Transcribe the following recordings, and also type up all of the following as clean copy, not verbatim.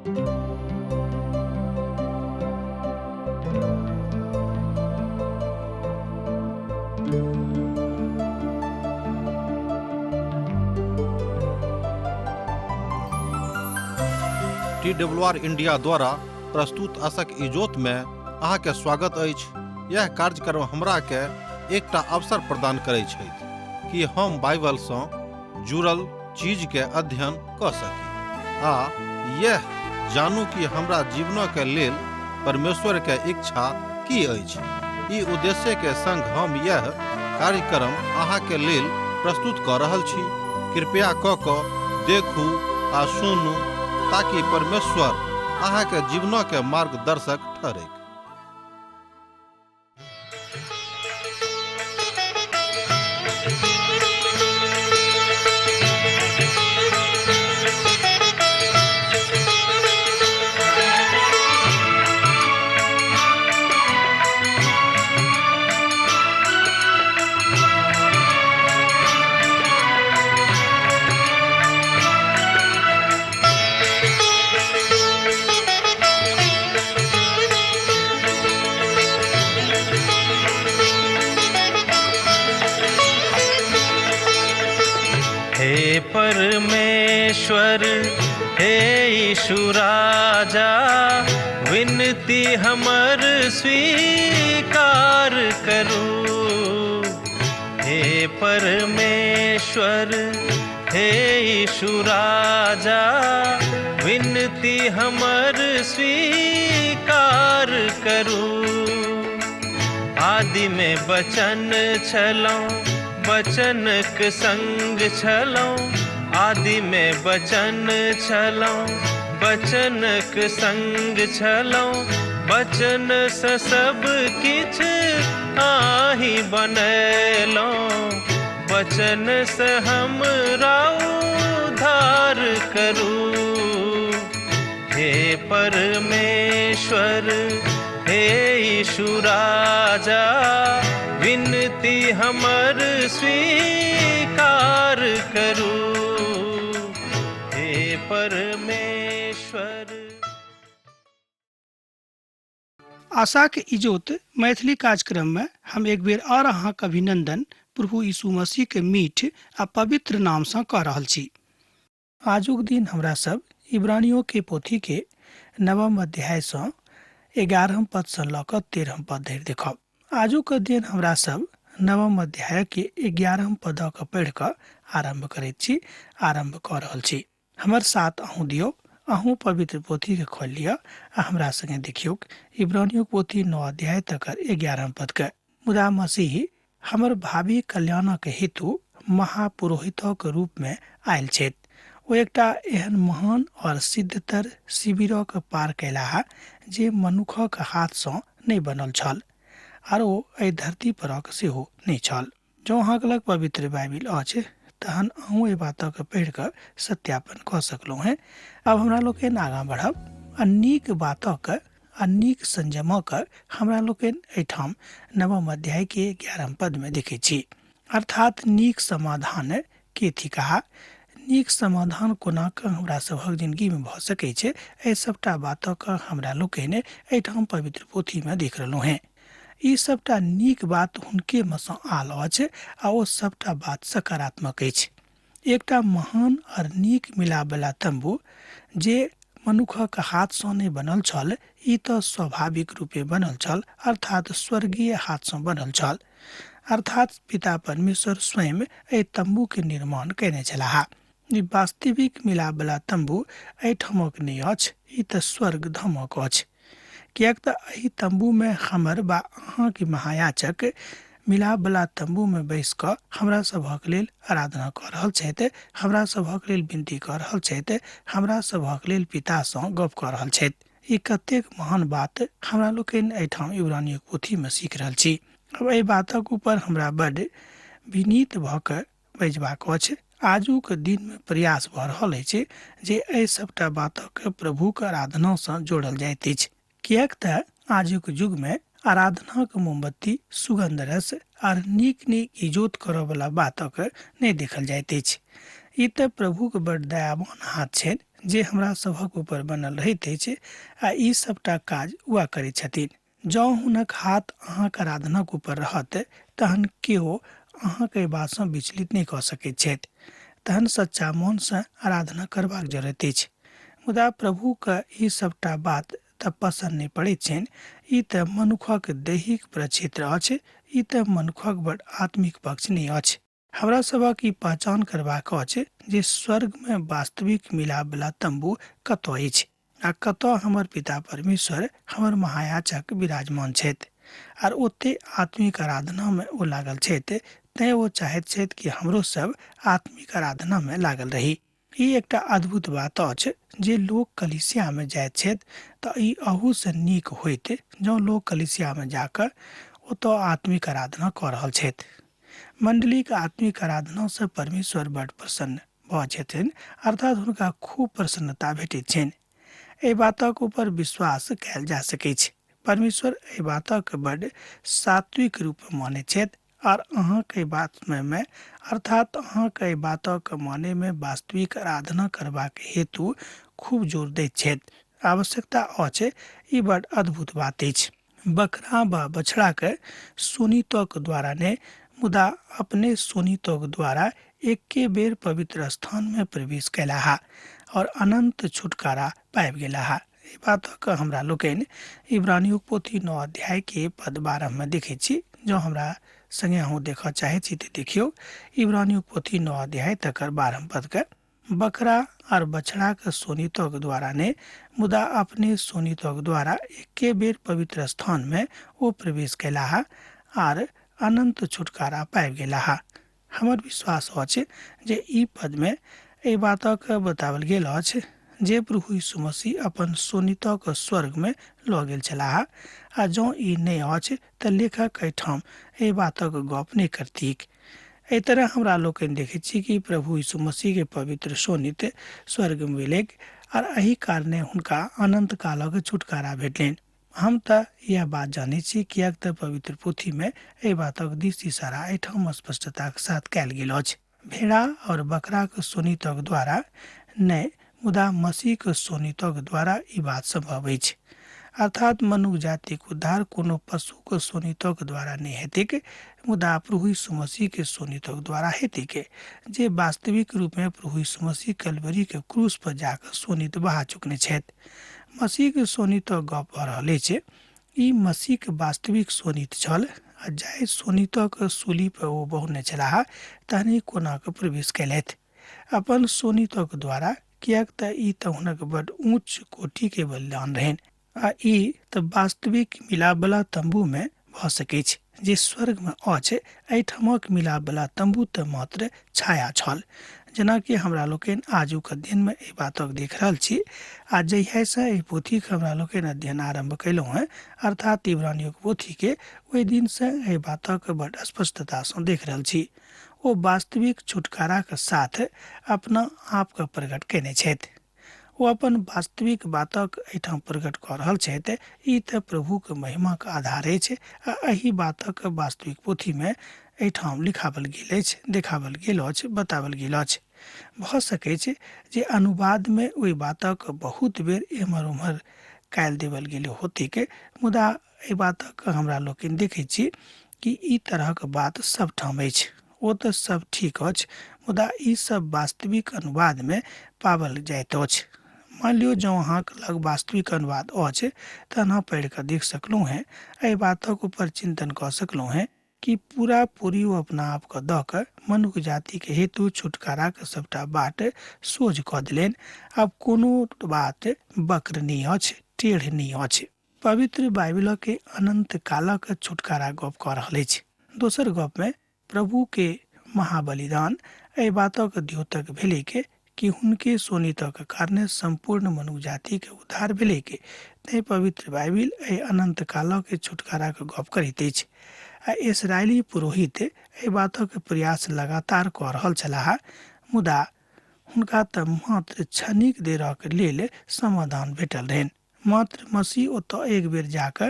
T W R India द्वारा प्रस्तुत असक इजोत में अहाँके स्वागत अछि। यह कार्यक्रम हमरा के एकटा अवसर प्रदान करै छथि कि हम बाइबल सँ जुड़ल चीज के अध्ययन कऽ सकी आ यह जानू कि हमरा जीवनक के लेल परमेश्वर के इच्छा की अछि। ई उद्देश्य के संग हम यह कार्यक्रम अहाँ के लेल प्रस्तुत कऽ रहल छी। कृपया कऽ कऽ देखू आ सुनू ताकि परमेश्वर अहाँ के जीवनक के मार्गदर्शक ठहरैक। हे परमेश्वर, हे यीशु राजा, विनती हमर स्वीकार करू। हे परमेश्वर, हे यीशु राजा, विनती हमर स्वीकार करू। आदि में वचन छलौं, वचनक संग छलौं। आदि में वचन छलौं, वचनक संग छलौं। वचन से सब किछ आही बनेलौं, वचन से हमरा उद्धार करू। हे परमेश्वर, हे यीशु राजा, विनती हमर स्वीकार करू। हे परमेश्वर। आशाक इजोत मैथिली कार्यक्रम में हम एक बेर और अहाँक अभिनंदन प्रभु यीशु मसीह के मीठ आ पवित्र नाम सँ कऽ रहल छी। आजुक दिन हमरा सब इब्रानियों के पोथी के नवम अध्याय सँ 11 पद सँ लऽ कऽ 13 पद धरि देखब। आजुक अध्ययन हमरा सब नवम अध्याय के 11 पद के पढ़ि कऽ आरंभ करैत छी, आरंभ कऽ रहल छी। हमर साथ अहूँ दियौ, अहूँ पवित्र पोथी के खोलि लिअ आ हमरा संगे देखियौक इब्रानियों पोथी 9 अध्याय तकर 11 पद के। मुदा मसीह हमर भावी कल्याणक हेतु महापुरोहितक रूप में आयल छथि। ओ एकटा एहन महान और सिद्धतर शिविरक पार कयलाह जे मनुखक हाथ सँ नहि बनल छल आर ओ एहि धरती परक सेहो नहि छल। जँ अहाँके लग पवित्र बाइबिल अछि तहन अहूँ एहि बातक पढ़ि कऽ सत्यापन कऽ सकलहुँ हेँ। आब हमरा लोकनि आगाँ बढ़ब आ नीक बातक आ नीक संयमक हमरा लोकनि एहिठाम नवम अध्याय के 11 पद में देखै छी। अर्थात नीक समाधान के थिकाह, नीक समाधान कोना कऽ हमरा सभक जिंदगी में भऽ सकै छै, एहि सबटा बातक हमरा लोकनि एहिठाम पवित्र पोथी में देख रहलहुँ हेँ। ई सबटा नीक बात हुनके में सँ आयल अछि आ ओ सबटा बात सकारात्मक अछि। एकटा महान और नीक मिलापवला तम्बू जे मनुखक हाथ सँ नहि बनल छल, ई तऽ स्वाभाविक रूपे बनल छल, अर्थात स्वर्गीय हाथ सँ बनल छल। अर्थात पिता परमेश्वर स्वयं एहि तम्बू के निर्माण कयने छलाह। ई वास्तविक मिलापवला तम्बू एहिठामक नहि अछि, ई तऽ स्वर्ग धामक अछि। किएक तऽ एहि तम्बू में हमर बा अहाँके महायाजक मिलापवला तम्बू में बैस कऽ हमरा सभक लेल आराधना कऽ रहल छथि, हमरा सभक लेल विनती कऽ रहल छथि, हमरा सभक लेल पिता सँ गप कऽ रहल छथि। ई कतेक महान बात हमरा लोकनि एहिठाम इब्रानियों पोथी में सीख रहल छी। अब एहि बातक ऊपर हमरा बड विनीत भऽ कऽ बजबाक अछि। आजुक दिन में प्रयास भऽ रहल अछि जे एहि सबटा बातक प्रभुक आराधना सँ जोड़ल जाइत अछि, किएक तऽ आजुक युग में आराधनाक मोमबत्ती, सुगंध रस आर नीक नीक इजोत करऽ वला बातक नहि देखल जाइत अछि। ई तऽ प्रभुक बड दयावान हाथ छनि जे हमरा सभक ऊपर बनल रहैत अछि आ ई सभटा काज वएह करैत छथिन। जँ हुनक हाथ अहाँक आराधनाक ऊपर रहत तहन केओ अहाँके एहि बातसँ विचलित नहि कऽ सकैत छथि। तहन सच्चा मोनसँ आराधना करबाक जरूरत अछि। मुदा प्रभुके ई सभटा बात तऽ पसन्द नहि पड़ैत छनि। ई तऽ मनुखक दैहिक प्रक्षेत्र अछि, ई तऽ मनुखक बड़ आत्मिक पक्ष नहि अछि। हमरा सभक ई पहचान करबाक अछि जे स्वर्गमे वास्तविक मिलापवला तम्बू कतऽ अछि आ कतऽ हमर पिता परमेश्वर हमर महायाचक विराजमान छथि आर ओते आत्मिक आराधनामे ओ लागल छथि, तेँ ओ चाहैत छथि कि हमरो सब आत्मिक आराधनामे लागल रही। ई एकटा अद्भुत बात अछि जे लोक कलीसियामे जाइत छथि तऽ ई अहूसँ नीक होइत जँ लोक कलीसियामे जाकऽ ओतऽ आत्मिक आराधना कऽ रहल छथि। मण्डलीक आत्मिक आराधनासँ परमेश्वर बड प्रसन्न भऽ जेथिन, अर्थात हुनका खूब प्रसन्नता भेटैत छनि। एहि बातक ऊपर विश्वास कयल जा सकैछ। परमेश्वर एहि बातक बड सात्विक रूपमे मानैत छथि आर अहाँक एहि बातमे, अर्थात अहाँक एहि बातक मानैमे वास्तविक आराधना करबाक हेतु खूब जोर दैत छथि। आवश्यकता अछि, ई बड अद्भुत बात अछि। बकरा वा बछड़ाके शोणितक द्वारा नहि, मुदा अपने शोणितक द्वारा एके बेर पवित्र स्थानमे प्रवेश कयलाह और अनन्त छुटकारा पाबि गेलाह। एहि बातक हमरा लोकनि इब्रानियोक पोथी 9 अध्यायके पद 12 मे देखैत छी। जँ हमरा संगे अहूँ देखऽ चाहैत छी तऽ देखियौ इब्रानियोक पोथी 9 अध्याय तकर 12 पदके। बकरा आर बछड़ाक शोणितक द्वारा नहि, मुदा अपने शोणितक द्वारा एके बेर पवित्र स्थानमे ओ प्रवेश कयलाह आर अनन्त छुटकारा पाबि गेलाह। हमर विश्वास अछि जे ई पदमे एहि बातक बताओल गेल अछि जे प्रभु यीशु मसीह अपन शोणितक स्वर्गमे लऽ गेल छलाह, आ जँ ई नहि अछि तऽ लेखक एहिठाम एहि बातक गप नहि करतीक। एहि तरह हमरा लोकनि देखैत छी कि प्रभु यीशु मसीहके पवित्र शोणित स्वर्गमे भेलैक आर एहि कारणे हुनका अनन्त कालक छुटकारा भेटलनि। हम तऽ इएह बात जानैत छी, किएक तऽ पवित्र पोथीमे एहि बातक दिस इशारा एहिठाम स्पष्टताक साथ कयल गेल अछि। भेड़ा और बकराक शोणितक द्वारा नहि, मुदा मसीहक शोणितक द्वारा ई बात सम्भव अछि। अर्थात मनुख जातिक उद्धार कोनो पशुक शोणितक द्वारा नहि हेतैक, मुदा प्रभु यीशु मसीहके शोणितक द्वारा हेतैक, जे वास्तविक रूपमे प्रभु यीशु मसीह कलवरीके क्रूस पर जाकऽ शोणित बहा चुकने छथि। मसीहके शोणितक गप भऽ रहल अछि। ई मसीहके वास्तविक शोणित छल आ जाहि शोणितक सूली पर ओ बहौने छलाह तहने कोना कऽ प्रवेश कयलथि अपन शोणितक द्वारा, किएक तऽ ई तऽ हुनक बड ऊँच कोटिके बलिदान रहनि आ ई तऽ वास्तविक मिलापवला तम्बूमे भऽ सकैछ जे स्वर्गमे अछि। एहिठामक मिलापवला तम्बू तऽ मात्र छाया छल। जेनाकि हमरा लोकनि आजुक अध्ययनमे एहि बातक देख रहल छी आ जहियासँ एहि पोथीक हमरा लोकनि अध्ययन आरम्भ कयलहुँ हेँ, अर्थात इब्रानियोक पोथीके, ओहि दिनसँ एहि बातक बड स्पष्टतासँ देख रहल छी। ओ वास्तविक छुटकाराक साथ अपना आपके प्रकट कयने छथि। ओ अपन वास्तविक बातक एहिठाम प्रकट कऽ रहल छथि। ई तऽ प्रभुक महिमाक आधार अछि आ एहि बातक वास्तविक पोथीमे एहिठाम लिखावल गेल अछि, देखावल गेल अछि, बतावल गेल अछि। भऽ सकैछ जे अनुवादमे ओहि बातक बहुत बेर एम्हर ओम्हर कयल देवल गेल होतिक, मुदा एहि बातक हमरा लोकनि देखैत छी कि ई तरहक बात सबठाम अछि। ओ तऽ सब ठीक अछि, मुदा ई सब वास्तविक अनुवादमे पाबल जाइत अछि। मानि लियौ जँ अहाँक लग वास्तविक अनुवाद अछि तहन अहाँ पढ़ि कऽ देख सकलहुँ हेँ, एहि बातक ऊपर चिन्तन कऽ सकलहुँ हेँ कि पूरा पूरी ओ अपना आपके दऽ कऽ मनुख जातिके हेतु छुटकाराक सबटा बाट सोझ कऽ देलनि। आब कोनो बात वक्र नहि अछि, टेढ़ नहि अछि। पवित्र बाइबिलके अनन्त कालक छुटकारा गप कऽ रहल अछि। दोसर गपमे प्रभुके महाबलिदान एहि बातक द्योतक भेलैक कि हुनके शोणितक कारणे सम्पूर्ण मनुख जातिके उद्धार भेलैक। तेँ पवित्र बाइबिल एहि अनन्त कालक छुटकाराक गप करैत अछि। आ इसराइली पुरोहित एहि बातक प्रयास लगातार कऽ रहल छलाह, मुदा हुनका तऽ मात्र क्षणिक देरक लेल समाधान भेटल रहनि। मात्र मसीह ओतऽ एक बेर जाकऽ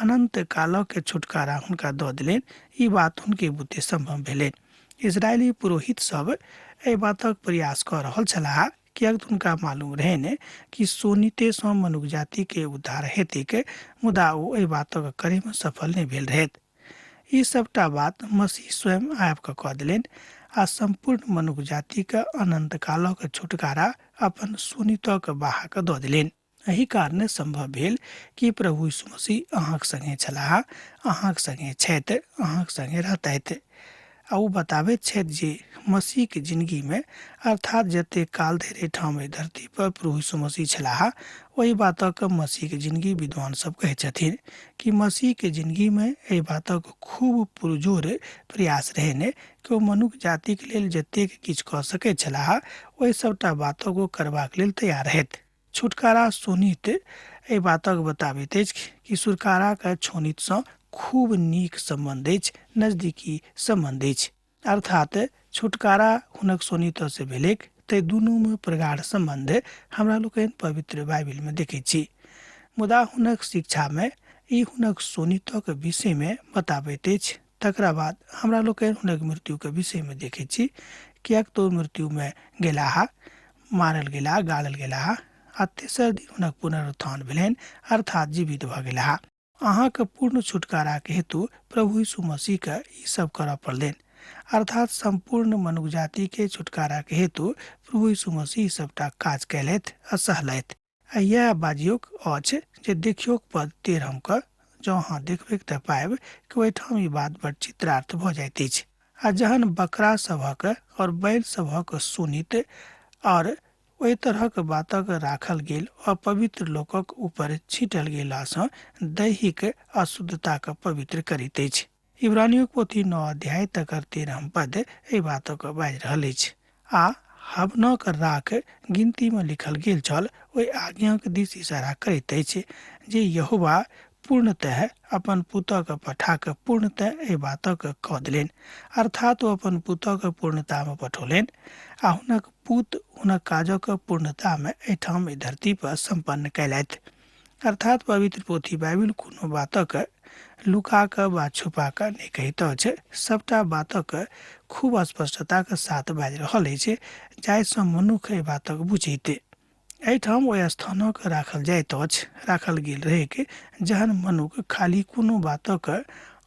अनन्त कालक छुटकारा हुनका दऽ देलनि, ई बात हुनके बुते सम्भव भेलनि। इसराइली पुरोहित सब एहि बातक प्रयास कऽ रहल छलाह किएक तऽ हुनका मालूम रहनि कि शोणितेसँ मनुख जातिके उद्धार हेतैक, मुदा ओ एहि बातक करैमे सफल नहि भेल रहथि। ई सभटा बात मसीह स्वयं आबि कऽ कऽ देलनि आ सम्पूर्ण मनुख जातिके अनन्त कालक छुटकारा अपन शोणितक बहा कऽ दऽ देलनि। एहि कारणे सम्भव भेल कि प्रभु यीशु मसीह अहाँक संगे छलाह, अहाँक संगे छथि, अहाँक संगे रहतथि। आ ओ बताबैत छथि जे मसीहके जिनगीमे, अर्थात जतेक काल धरि एहिठाम एहि धरती पर प्रभु यीशु मसीह छलाह, ओहि बातक मसीहके जिनगी विद्वान सब कहै छथिन कि मसीहके जिनगीमे एहि बातक खूब पुरजोर प्रयास रहनि कि ओ मनुख जातिके लेल जतेक किछु कऽ सकैत छलाह ओहि सभटा बातक ओ करबाक लेल तैयार रहथि। छुटकारा शोणित एहि बातक बताबैत अछि कि छुटकाराके शोणितसँ खूब नीक सम्बन्ध अछि, नजदीकी सम्बन्ध अछि। अर्थात छुटकारा हुनक शोणितसँ भेलैक, ताहि दुनूमे प्रगाढ़ सम्बन्ध हमरा लोकनि पवित्र बाइबिलमे देखैत छी। मुदा हुनक शिक्षामे ई हुनक शोणितक विषयमे बताबैत अछि। तकरा बाद हमरा लोकनि हुनक मृत्युके विषयमे देखैत छी, किएक तऽ ओ मृत्युमे गेलाह, मारल गेलाह, गाड़ल गेलाह आ तेसर दिन हुनक पुनरुत्थान भेलनि, अर्थात जीवित भऽ गेलाह। अहाँके पूर्ण छुटकाराके हेतु प्रभु यीशु मसीहके ई सब करऽ पड़लनि, अर्थात सम्पूर्ण मनुख जातिके छुटकाराके हेतु प्रभु यीशु मसीह सबटा काज कयलथि आ सहलथि। आ इएह बाजियोक अछि जे देखियोक पद 13 के जँ अहाँ देखबैक तऽ पाबि कि ओहिठाम ई बात बड़ चित्रार्थ भऽ जाइत अछि। आ जहन बकरा सभक और बैल सभक शोणित और ओहि तरहक बातक राखल गेल अपवित्र लोकक ऊपर छीटल गेलासँ दैहिक अशुद्धताके पवित्र करैत अछि। इब्रानियोक पोथी 9 अध्याय तकर 13 पद एहि बातक बाजि रहल अछि। आ हवनक राख गिनतीमे लिखल गेल छल ओहि आज्ञाक दिस इशारा करैत अछि जे यहोवा पूर्णतः अपन पुतक पठा कऽ पूर्णतः एहि बातक कऽ देलनि, अर्थात ओ अपन पुतक पूर्णतामे पठौलनि आ हुनक पुत हुनक काजक पूर्णतामे एहिठाम एहि धरती पर सम्पन्न कयलथि। अर्थात पवित्र पोथी बाइबिल कोनो बातक लुका कऽ वा छुपा कऽ नहि कहैत अछि, सबटा बातक खूब स्पष्टताक साथ बाजि रहल अछि जाहिसँ मनुख एहि बातक बुझैत। एहिठाम ओहि स्थानक राखल जाइत अछि, राखल गेल रहैक जहन मनुख खाली कोनो बातक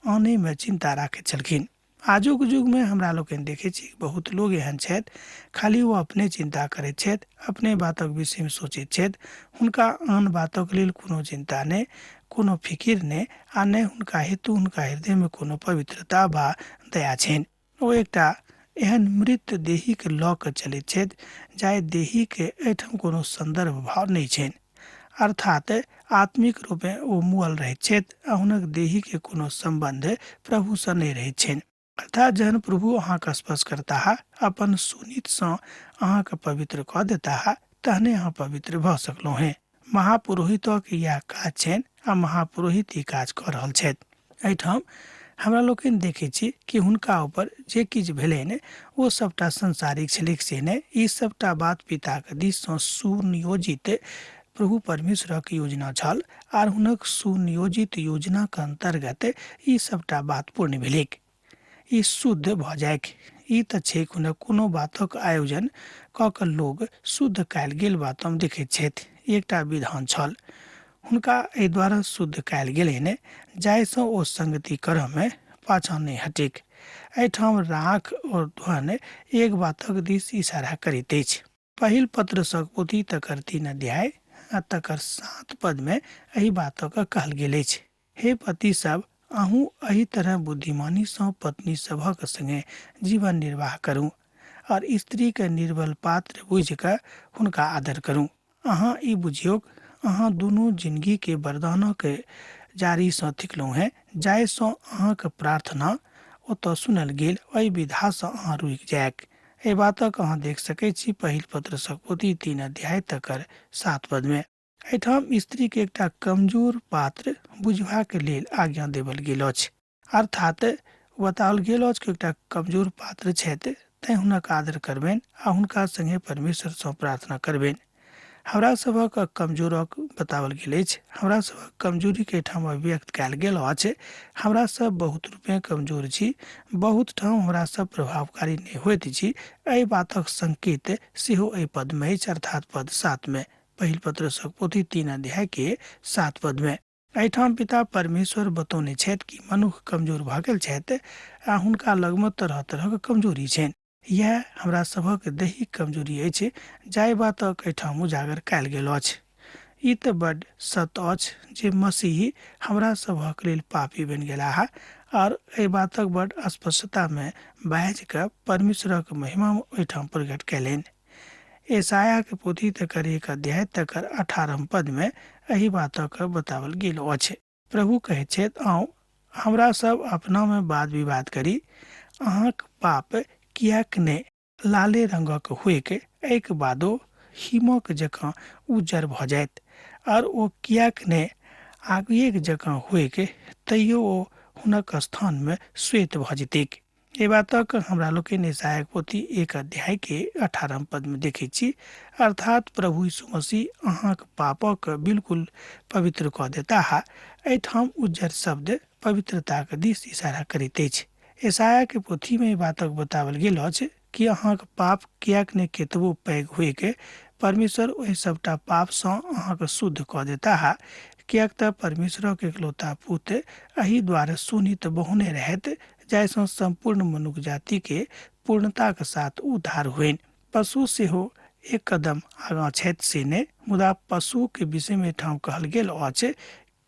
आनैमे चिन्ता राखैत छलखिन। आजुक युगमे हमरा लोकनि देखै छी बहुत लोग एहन छथि, खाली ओ अपने चिन्ता करैत छथि, अपने बातक विषयमे सोचैत छथि, हुनका आन बातक लेल कोनो चिन्ता नहि, कोनो फिकिर नहि आ नहि हुनका हेतु हुनका हृदयमे कोनो पवित्रता वा दया छनि। ओ एकटा एहन मृत देहीके लऽ कऽ चलैत छथि जाहि देहीके एहिठाम कोनो सन्दर्भ भाव नहि छनि, अर्थात आत्मिक रूपेँ ओ मुअल रहैत छथि आ हुनक देहीके कोनो सम्बन्ध प्रभुसँ नहि रहैत छनि। अर्थात जहन प्रभु अहाँके स्पर्श करताह, अपन शोणितसँ अहाँके पवित्र कऽ देताह, तहने अहाँ पवित्र भऽ सकलहुँ हेँ। महापुरोहितक इएह काज छनि आ महापुरोहित ई काज कऽ रहल छथि। एहिठाम हमरा लोकनि देखै छी कि हुनका ऊपर जे किछु भेलनि ओ सबटा संसारिक छलैक से नहि, ई सबटा बात पिताक दिससँ सुनियोजित प्रभु परमेश्वरक योजना छल आर हुनक सुनियोजित योजनाक अन्तर्गत ई सबटा बात पूर्ण भेलैक। ई शुद्ध भऽ जाइक, ई तऽ छैक हुनक कोनो बातक आयोजन कऽ कऽ लोग शुद्ध कयल गेल बात हम देखैत छथि। एकटा विधान छल, हुनका एहि द्वारा शुद्ध कयल गेलनि जाहिसँ ओ संगति करऽमे पाछाँ नहि हटैक। एहिठाम राख और ध्वन एक बातक दिस इशारा करैत अछि। पहिल पत्रसक पोथी तकर 3 अध्याय आ तकर 7 पदमे एहि बातक कहल गेल अछि, हे पति सब, अहूँ एहि तरह बुद्धिमानीसँ पत्नी सभक संगे जीवन निर्वाह करू और स्त्रीके निर्बल पात्र बुझि कऽ हुनका आदर करू। अहाँ ई बुझियौक, अहाँ दुनू जिनगीके वरदानक जारीसँ थिकलहुँ हेँ, जाहिसँ अहाँक प्रार्थना ओतऽ सुनल गेल, ओहि विधासँ अहाँ रुकि जायक। एहि बातक अहाँ देख सकैत छी पहिल पत्रसक पोथी 3 अध्याय तकर 7 पदमे। एहिठाम स्त्रीके एकटा कमजोर पात्र बुझबाक लेल आज्ञा देवल गेल अछि, अर्थात बताओल गेल अछि कि एकटा कमजोर पात्र छथि, तैँ हुनक आदर करबनि आ हुनका संगे परमेश्वरसँ प्रार्थना करबनि। हमरा सभक कमजोरक बताओल गेल अछि, हमरा सभक कमजोरीके एहिठाम अभिव्यक्त कयल गेल अछि। हमरा सब बहुत रूपे कमजोर छी, बहुत ठाम हमरा सब प्रभावकारी नहि होइत छी। एहि बातक संकेत सेहो एहि पदमे अछि, अर्थात पद 7 में, पहिल पत्रसक पोथी 3 अध्याय के 7 पद में। एहिठाम पिता परमेश्वर बतौने छथि कि मनुख कमजोर भऽ गेल छथि आ हुनका लगमे तरह तरहक कमजोरी छनि। इएह हमरा सभक दैहिक कमजोरी अछि, जाहि बातक एहिठाम उजागर कयल गेल अछि। ई तऽ बड सत्य अछि जे मसीह हमरा सभक लेल पापी बनि गेलाह और एहि बातक बड स्पष्टतामे बाजि कऽ परमेश्वरक महिमा ओहिठाम प्रकट कयलनि। यशायाह के पोथी तकर 1 अध्याय तकर 18 पद में एहि बातक बताओल गेल अछि। प्रभु कहैत छथि, आउ हमरा सब अपना में वाद विवाद करी, अहाँक पाप किएक ने लाले रंगक होइक, एहिके बादो हिमक जकाँ उज्जर भऽ जायत, और ओ किएक ने आगिएक जकाँ होइक, तैयो ओ हुनक स्थान में श्वेत भऽ जेतैक। एहि बातक हमरा लोकनि यशायाह पोथी 1 अध्याय के 18 पद में देखै छी। अर्थात प्रभु यीशु मसीह अहाँक पापक बिल्कुल पवित्र कऽ देताह। एहिठाम उज्जर शब्द पवित्रताक दिस इशारा करैत अछि। यशायाह के पोथी में ई बातक बताओल गेल अछि कि अहाँक पाप किएक ने केतबो पैघ होइक, परमेश्वर ओहि सबटा पापसँ अहाँके शुद्ध कऽ देताह। किएक तऽ परमेश्वरक एकलौता पुत्र एहि द्वारे शोणित बहौने रहैत, जाहिसँ सम्पूर्ण मनुख जातिके पूर्णताक साथ उद्धार होइन। पशु सेहो एक कदम आगाँ छथि से नहि, मुदा पशुके विषयमे एहिठाम कहल गेल अछि,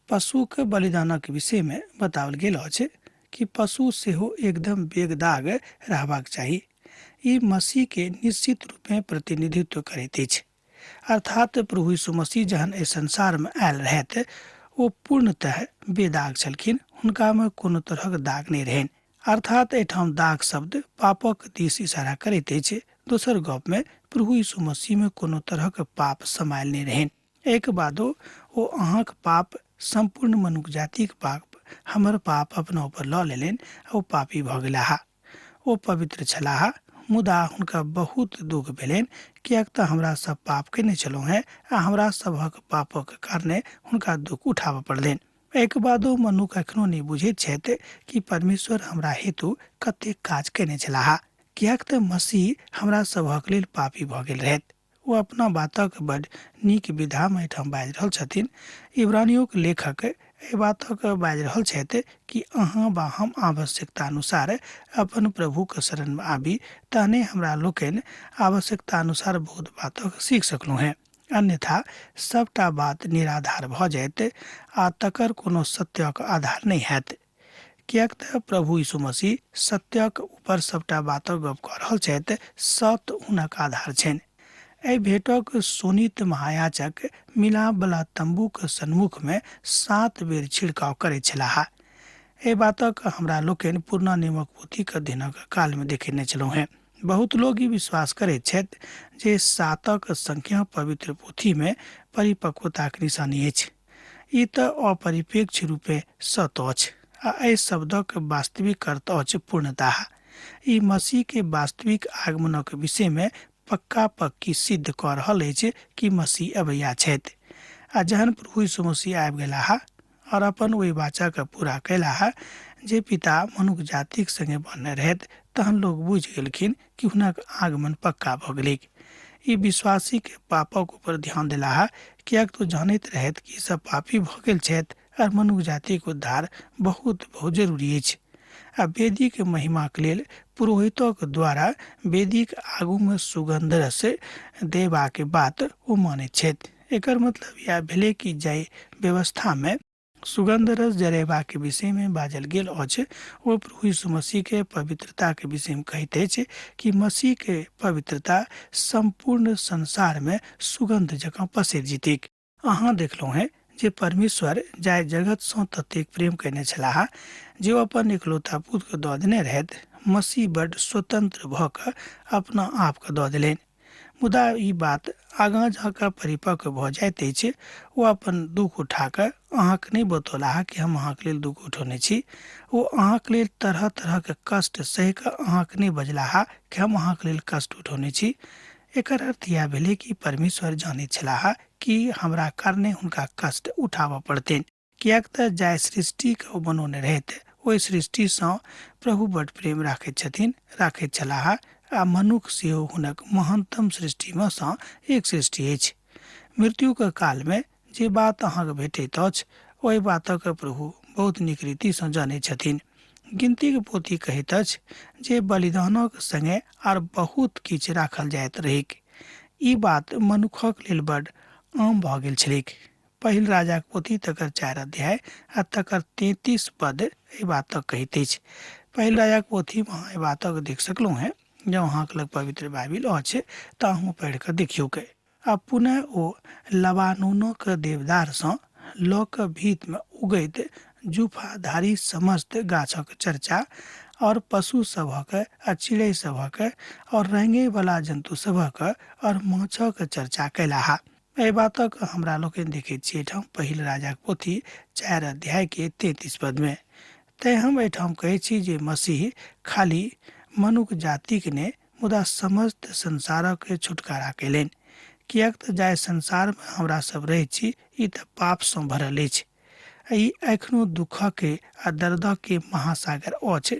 पशुके बलिदानक विषयमे बताओल गेल अछि कि पशु सेहो एकदम बेगदाग रहबाक चाही। ई मसीह के निश्चित रूपमे प्रतिनिधित्व करैत अछि। अर्थात प्रभु यीशु मसीह जहन एहि संसारमे आयल रहथि, ओ पूर्णतः बेदाग छलखिन, हुनकामे कोनो तरहक दाग नहि रहनि। अर्थात एहिठाम दाग शब्द पापक दिस इशारा करैत अछि। दोसर गपमे प्रभु यीशु मसीहमे कोनो तरहक पाप समायल नहि रहनि। एहिके बादो ओ अहाँक पाप, सम्पूर्ण मनुख जातिक पाप, हमर पाप अपना ऊपर लऽ लेलनि आ ओ पापी भऽ गेलाह। ओ पवित्र छलाह, मुदा हुनका बहुत दुख भेलनि, किएक तऽ हमरा सब पाप केने छलहुँ हेँ आ हमरा सभक पापक कारणे हुनका दुख उठाबऽ पड़लनि। एहिके बादो मनुख एखनो नहि बुझैत छथि कि परमेश्वर हमरा हेतु कतेक काज केने छलाह, किएक तऽ मसीह हमरा सभक लेल पापी भऽ गेल रहथि। ओ अपना बातक बड नीक विधामे एहिठाम बाजि रहल छथिन। इब्रानियोक लेखक एहि बातक बाजि रहल छथि कि अहाँ वा हम आवश्यकता अनुसार अपन प्रभुक शरणमे आबी, तहने हमरा लोकनि आवश्यकता अनुसार बहुत बातक सीख सकलहुँ हेँ। अन्यथा सबटा बात निराधार भऽ जायत आ तकर कोनो सत्यक आधार नहि हैत। किएक तऽ प्रभु यीशु मसीह सत्यक ऊपर सबटा बातक गप कऽ रहल छथि, सत्य हुनक आधार छनि। एहि भेटक शोणित महायाजक मिलापवला तम्बूक सन्मुखमे 7 बेर छिड़काव करैत छलाह। एहि बातक हमरा लोकनि पुरना नियमक पोथीक अध्ययनक कालमे देखेने छलहुँ हेँ। बहुत लोग ई विश्वास करैत छथि जे 7 संख्या पवित्र पोथीमे परिपक्वताक निशानी अछि। ई तऽ अपरिपेक्ष रूपे सत्य अछि आ एहि शब्दक वास्तविक अर्थ अछि पूर्णता। ई मसीह के वास्तविक आगमनक विषयमे पक्का पक्की सिद्ध कऽ रहल अछि कि मसीह अबैया छथि। आ जहन प्रभु यीशु मसीह आबि गेलाह और अपन ओहि वाचाके पूरा कयलाह जे पिता मनुख जातिक संगे बनने रहथि, तहन लोग बुझि गेलखिन कि हुनक आगमन पक्का भऽ गेलैक। ई विश्वासी के पापक ऊपर ध्यान देलाह, किएक तऽ जानैत रहथि कि सब पापी भऽ गेल छथि और मनुख जातिक उद्धार बहुत बहुत जरूरी अछि। आ वेदीक महिमाक लेल पुरोहितक द्वारा वेदीक आगूमे सुगन्ध रस देबाक बात ओ मानैत छथि। एकर मतलब इएह भेलै कि जाहि व्यवस्थामे सुगन्ध रस जरेबाक विषयमे बाजल गेल अछि, ओ प्रभु यीशु मसीहके पवित्रताके विषयमे कहैत अछि कि मसीहके पवित्रता सम्पूर्ण संसारमे सुगन्ध जकाँ पसरि जेतैक। अहाँ देखलहुँ हेँ जे परमेश्वर जाहि जगतसँ ततेक प्रेम कयने छलाह जे ओ अपन एकलौता पुत्रके दऽ देने रहथि, मसीह बड्ड स्वतंत्र भऽ कऽ अपना आपके दऽ देलनि। मुदा ई बात आगाँ जाकऽ परिपक्व भऽ जाइत अछि। ओ अपन दुख उठा कऽ अहाँके नहि बतौलाह कि हम अहाँके लेल दुख उठौने छी। ओ अहाँके लेल तरह तरहके कष्ट सहि कऽ अहाँके नहि बजलाह कि हम अहाँके लेल कष्ट उठौने छी। एकर अर्थ इएह भेलै कि परमेश्वर जानैत छलाह कि हमरा कारणे हुनका कष्ट उठाबऽ पड़तनि, किएक तऽ जाहि सृष्टिके ओ बनौने रहथि ओहि सृष्टिसँ प्रभु बड्ड प्रेम राखैत छथिन, राखैत छलाह आ मनुख सेहो हुनक महानतम सृष्टिमे सँ एक सृष्टि अछि। मृत्युक कालमे जे बात अहाँके भेटैत अछि ओहि बातक प्रभु बहुत नीक रीतिसँ जनैत छथिन। गिनतीक पोथी कहैत अछि जे बलिदानक संगे आर बहुत किछु राखल जाइत रहैक। ई बात मनुखक लेल बड आम भऽ गेल छलैक। पहिल राजाक पोथी तकर 4 अध्याय आ तकर 33 पद एहि बातक कहैत अछि। पहिल राजाक पोथीमे अहाँ एहि बातक देख सकलहुँ हेँ। जँ अहाँके लग पवित्र बाइबिल अछि तऽ अहूँ पढ़ि कऽ देखियौक। आ पुनः ओ लबानोनक देवदारसँ लऽ कऽ भीतमे उगैत जूफाधारी समस्त गाछक चर्चा और पशु सभक आ चिड़ै सभक और रेंगैवला जन्तु सभक और माछक चर्चा कयलाह। एहि बातक हमरा लोकनि देखैत छी एहिठाम पहिल राजाक पोथी 4 अध्यायके 33 पदमे। तेँ हम एहिठाम कहैत छी जे मसीह खाली मनुख जातिक ने मुदा समस्त संसारक छुटकारा कयलनि, किएक तँ जाहि संसारमे हमरा सब रहैत छी ई तँ पापसँ भरल अछि। ई एखनो दुःखक आ दर्दक महासागर अछि,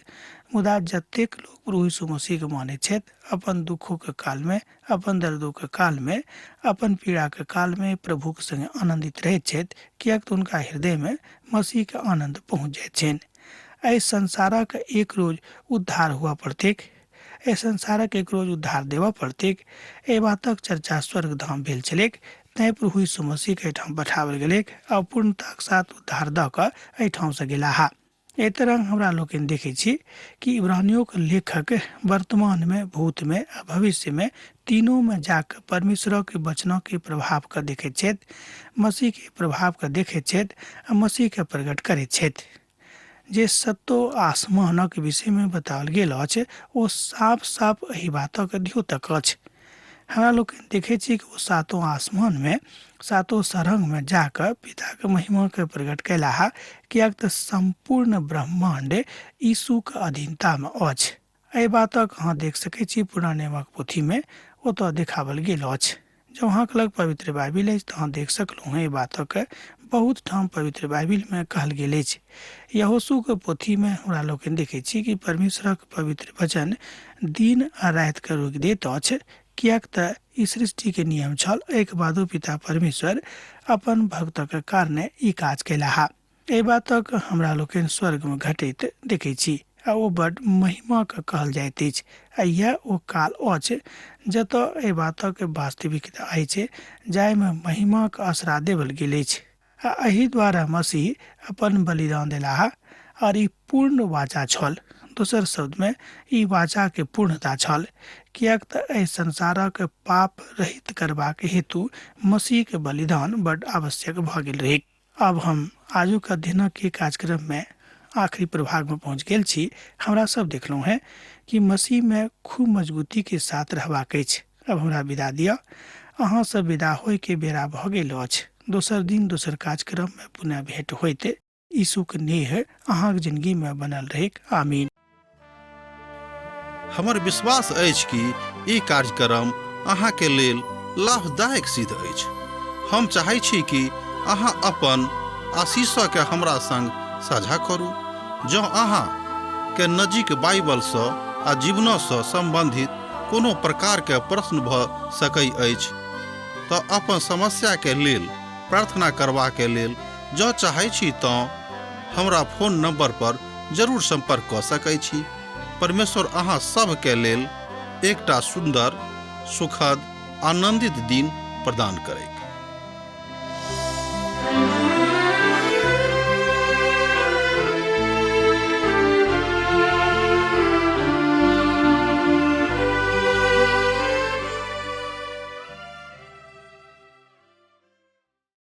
मुदा जतेक लोक प्रभु यीशु मसीहके मानैत छथि अपन दुःखोके कालमे, अपन दर्दोके कालमे, अपन पीड़ाके कालमे प्रभुक संगे आनन्दित रहैत छथि, किएक तऽ हुनका हृदयमे मसीहके आनन्द पहुँच जाइत छनि। एहि संसारक एक रोज उद्धार हुअ पड़तैक, एहि संसारक एक रोज उद्धार देबऽ पड़तैक। एहि बातक चर्चा स्वर्गधाम भेल छलैक, तैँ प्रभु यीशु मसीहके एहिठाम पठाओल गेलैक आ पूर्णताक साथ उद्धार दऽ कऽ एहिठामसँ गेलाह। एहि तरह हमरा लोकनि देखै छी कि इब्रानियोके लेखक वर्तमानमे, भूतमे आ भविष्यमे तीनूमे जाकऽ परमेश्वरके वचनके प्रभावके देखैत छथि, मसीहके प्रभावके देखैत छथि आ मसीहके प्रकट करैत छथि। जे सत्तो आसमानक विषयमे बताओल गेल अछि ओ साफ साफ एहि बातक द्योतक अछि। हमरा लोकनि देखै छी कि ओ सातो आसमानमे, सातो सरंगमे जाकऽ पिताके महिमाके प्रकट कयलाह, किएक तऽ सम्पूर्ण ब्रह्माण्ड यीशुके अधीनतामे अछि। एहि बातक अहाँ देख सकैत छी पुराना नियमक पोथीमे ओतऽ देखाओल गेल अछि। जँ अहाँके लग पवित्र बाइबिल अछि तऽ अहाँ देख सकलहुँ एहि बातक बहुत ठाम पवित्र बाइबिलमे कहल गेल अछि। यहोशूके पोथीमे हमरा लोकनि देखैत छी कि परमेश्वरक पवित्र वचन दिन आ रातिके रोकि दैत अछि, किएक तऽ ई सृष्टिके नियम छल। एहिके बादो पिता परमेश्वर अपन भक्तक कारणे ई काज कयलाह। एहि बातक हमरा लोकनि स्वर्गमे घटैत देखैत छी आ ओ बड महिमाके कहल जाइत अछि। आ इएह ओ काल अछि जतऽ एहि बातक वास्तविकता अछि जाहिमे महिमाक आसरा देवल गेल अछि। आ एहि द्वारा मसीह अपन बलिदान देलाह और ई पूर्ण वाचा छल। दोसर शब्दमे ई वाचाके पूर्णता छल, किएक तऽ एहि संसारक पाप रहित करबाक हेतु मसीहके बलिदान बड आवश्यक भऽ गेल रहै। आब हम आजुक अध्ययनक के कार्यक्रम में आखिरी प्रभाग में पहुंच गेल छी। हमरा सब देखलहुँ हैं कि मसीह में खूब मजबूती के साथ रहबाक अछि। अब हमरा विदा दिअ, अहाँ सब विदा होय के बेरा भऽ गेल अछि। दोसर दिन दोसर कार्यक्रम में पुनः भेंट होइत। यीशुक नेह अहाँक जिंदगी में बनल रहैक। आमीन। हमर विश्वास अछि कि ई कार्यक्रम अहाँके लेल लाभदायक सिद्ध अछि। हम चाहै छी कि अहाँ अपन आशीषके हमरा संग साझा करू। जँ अहाँ के नजीक बाइबलसँ आ जीवनसँ सम्बन्धित कोनो प्रकारके प्रश्न भऽ सकै अछि तऽ अपन समस्याके लेल प्रार्थना करबाके लेल जँ चाहै छी तँ हमरा फोन नंबर पर जरूर संपर्क कऽ सकै छी। परमेश्वर अहाँ सभके लेल एकटा सुन्दर, सुखद, आनंदित दिन प्रदान करैत।